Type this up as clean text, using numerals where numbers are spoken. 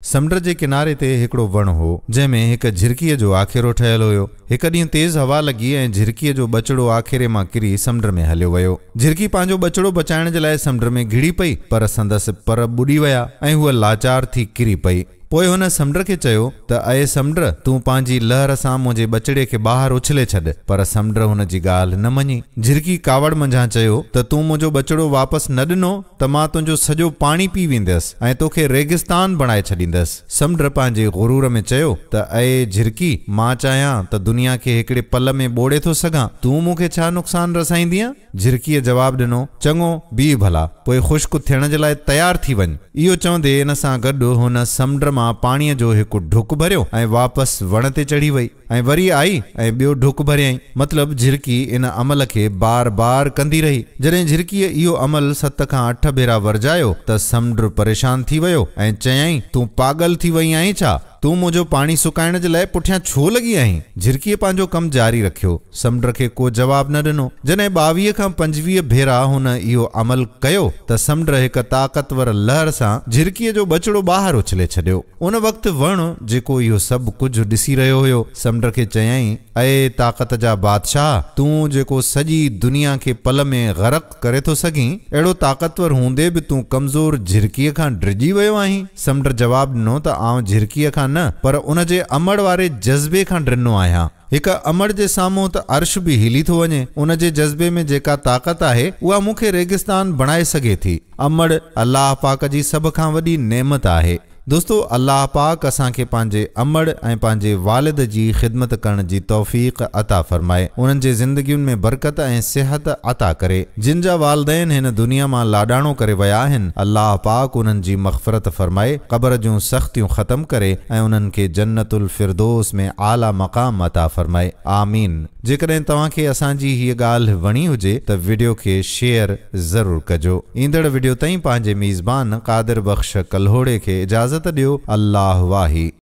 سمنڊ جي ڪناري تي هڪڙو وڻ هو، جنهن ۾ هڪ جهرڪيء جو آکيرو ٺهيل هيو. هڪ ڏينهن تيز هوا لڳي ۽ جهرڪيء جو ٻچڙو آکيري مان ڪري سمنڊ ۾ هليو ويو. جهرڪي پنهنجو ٻچڙو بچائڻ جي لاء سمنڊ ۾ گهڙي پئي، پر سندس پر ٻڏي ويا ۽ هوء لاچار ٿي ڪري پئي. پوء هن سمنڊ کي چيو ته اي سمنڊ! تون پنهنجي لهر سان منهنجي ٻچڙي کي ٻاهر اڇلي ڇڏ. پر سمنڊ هن جي ڳالهه نه مڃي. جهرڪي ڪاوڙ منجهان چيو ته تون منهنجو ٻچڙو واپس نه ڏنو ته مان تنهنجو سڄو پاڻي پي ويندس ۽ توکي ريگستان بڻائي ڇڏيندس. سمنڊ پنهنجي غرور ۾ چيو ته اي جهرڪي! مان چاهيان ته دنيا کي هڪڙي پل ۾ ٻوڙي ٿو سگهان، تون مون کي ڇا نقصان رسائيندينء؟ جهرڪيء جواب ڏنو، چڱو، بيهه ڀلا، پوء خشڪ ٿيڻ جي لاء تيار ٿي وڃ. اهو چوندي ان سان گڏ هن سمنڊ مان پاڻيء جو هڪ ڍڪ ڀريو ۽ واپس وڻ تي چڙهي وئي. ۽ وري آئي ۽ ٻيو ڍڪ ڀريائين. مطلب جهرڪي ان عمل کي بار بار ڪندي رهي. جڏهن جهرڪيء اهو عمل ست کان اٺ ڀيرا ورجايو ته سمنڊ پريشان ٿي ويو ۽ چيائين، تون پاڳل ٿي وئي آهين ڇا؟ تون منهنجو پاڻي سڪائڻ جي لاء پٺيان ڇو لڳي آهين؟ جهرڪيء پنهنجو ڪم جاري رکيو. سمنڊ کي ڪو جواب نه ڏنو. جڏهن 22 کان 25 ڀيرا هن اهو عمل ڪيو ته سمنڊ هڪ طاقتور لهر سان جهرڪيء جو ٻچڙو ٻاهر اڇلي ڇڏيو. ان وقت وڻ، جيڪو اهو سڀ ڪجهه ڏسي رهيو هيو، سمنڊ کي چيائين، اي طاقت جا بادشاهه! تون جيڪو سڄي دنيا کي پل ۾ غرق ڪري ٿو سگهين، اهڙو طاقتور هوندي به تون ڪمزور جهرڪيء کان ڊڄي ويو آهين؟ سمنڊ جواب ڏنو ته آئون جهرڪيء کان نه، پر ان جي امڙ واري جذبي کان ڊنو آهيان. هڪ امڙ جي سامهون ته عرش به هلي ٿو وڃي. ان جي جذبي ۾ جيڪا طاقت آهي، اها مون کي ريگستان بڻائي سگهي ٿي. امڙ الله پاڪ جي سڀ کان وڏي نعمت آهي. دوستو الله پاڪ اسان کي پنهنجي امڙ ۽ پنهنجي والد جي خدمت ڪرڻ جي توفيق عطا فرمائي. انهن جي زندگين ۾ برڪت ۽ صحت عطا ڪري. جن جا والدين هن دنيا مان لاڏاڻو ڪري ويا آهن، الله پاڪ انهن جي مغفرت فرمائي، قبر جون سختيون ختم ڪري ۽ انهن کي جنت الفردوس ۾ اعليٰ مقام عطا فرمائي. آمين. جيڪڏهن توهان کي اسان جي هيء ڳالهه وڻي هجي ته وڊيو کي شيئر ضرور ڪجو. ايندڙ وڊيو تائين پنهنجي ميزبان قادر بخش ڪلهوڙي کي اجازت ڏيو. الله واهي.